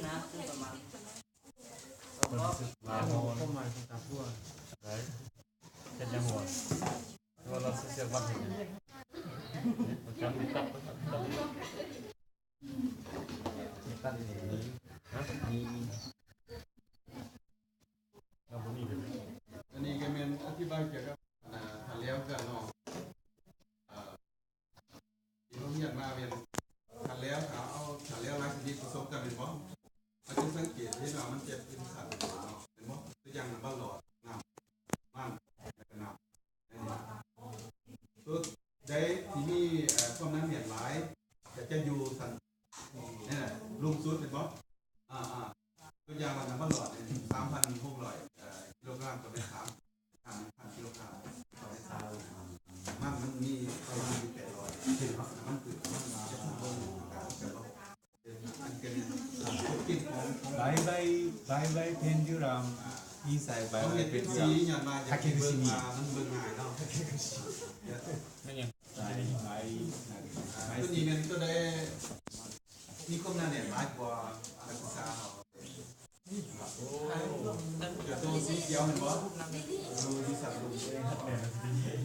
ນະ ປະມານ ຄວາມໝາຍຂອງຕາພົວ ໄດ້ ເຮັດຫຍັງວະ? ວ່າລາວຊິເສຍບັດເຮັດຫຍັງ? ປະຈຳຕັດ ຕັດ ຕັດ ຕັດ ຮະ? ມີ ມີ ລາວບໍ່ມີເລີຍ. ອັນນີ້ກໍແມ່ນອະທິບາຍກ່ຽວກັບ ອ່າ ຄັນແລ້ວກັນເນາະ ເອີ ທີ່ເຮົາຮຽນມາແມ່ນ ຄັນແລ້ວ ເອົາ ເອົາຄັນແລ້ວຫຼາຍຊະນິດປະສົມກັນແມ່ນບໍ່? ເຮົາຈະສັງເກດເຫັນວ່າມັນຈະເປັນສັດເນາະ ແມ່ນບໍ່? ຕົວຢ່າງນ້ຳມັນຫຼອດ ນ້ຳມັນ ແລ້ວກໍນ້ຳ ອັນນີ້ ໂຕໃດທີ່ມີ ເອີ ຄວາມໜາແໜ້ນຫຼາຍ ກໍຈະຢູ່ຊັ້ນ ນີ້ແຫຼະ ລຸ່ມສຸດແມ່ນບໍ່? ອ່າໆ ຕົວຢ່າງວ່ານ້ຳມັນຫຼອດນີ້ ສາມພັນຫົກຮ້ອຍ ເອີ ກິໂລກຣາມຕໍ່ແມັດສາມ ສາມພັນກິໂລກຣາມຕໍ່ແມັດສາມ ມັນ ມັນມີປະມານຢູ່ແປດຮ້ອຍ ເຫັນບໍ່? ນ້ຳມັນຄື ນ້ຳມັນຈະເບິ່ງການກັນບໍ່? ອັນເປັນກິນຂອງ ຂອງ Bye bye, bye bye pendulum. Inside bye ເຮົາ bye ເຮັດເປັນ pendulum. ສີຍ້ອນວ່າຢາກໃຫ້ເບິ່ງວ່າມັນເບິ່ງງ່າຍເນາະ. ແມ່ນຫຍັງ? ສາຍ ໄມ້ ໄມ້ ຕົວນີ້ແມ່ນຕົວໃດ ມີຄວາມໜາແໜ້ນຫຼາຍກວ່ານັກສຶກສາເຮົາ? ໂອ້ ໂຕສີຂຽວແມ່ນບໍ່? ໂຕສີສັນລຸງ ແມ່ນ